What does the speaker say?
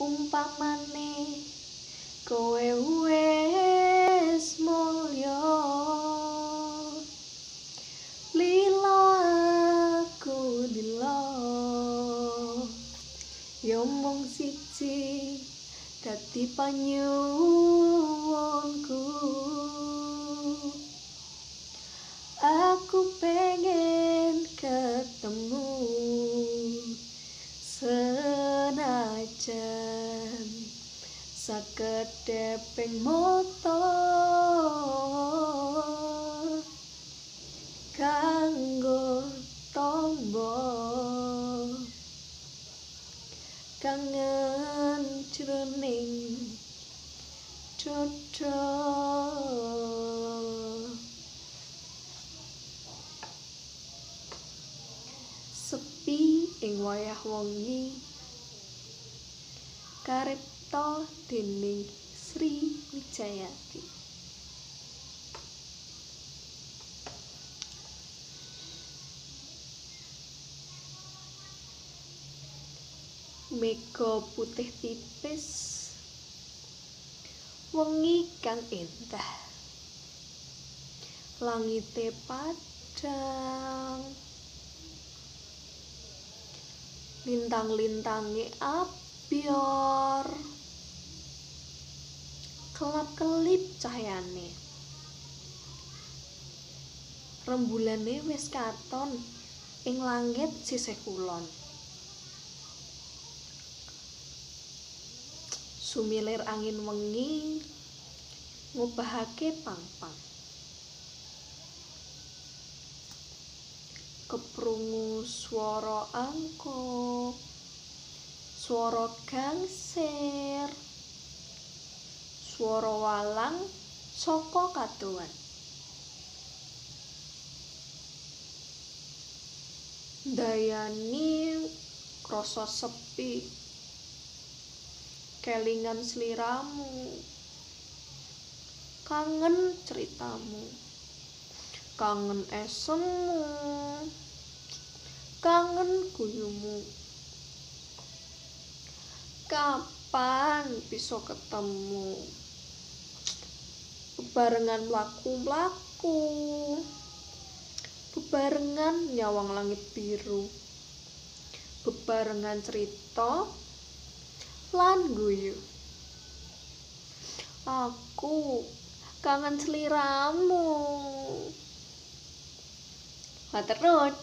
Umpamane kowe wis mulya, lilo aku lilo, yo mung siji dadi panyuwunku. Aku pengen ketemu senajan sakedheping mata kanggo tombo kangen jroning dada. Sepi ing wayah wengi, karipta dening Sri Wijayati. Mega putih tipis, wengi kang endah, langite padhang, lintang-lintange abyor, kelap-kelip cahyane, rembulane wis katon ing langit sisih kulon. Sumilir angin wengi ngobahake pang-pang, keprungu swara angkok, swara gangsir, swara walang saka kadohan. Ndayani krasa sepi, kelingan sliramu, kangen ceritamu, kangen esemu, kangen guyumu. Kapan bisa ketemu? Bebarengan mlaku-mlaku, bebarengan nyawang langit biru, bebarengan cerita lan guyu. Aku kangen sliramu. Matur nuwun.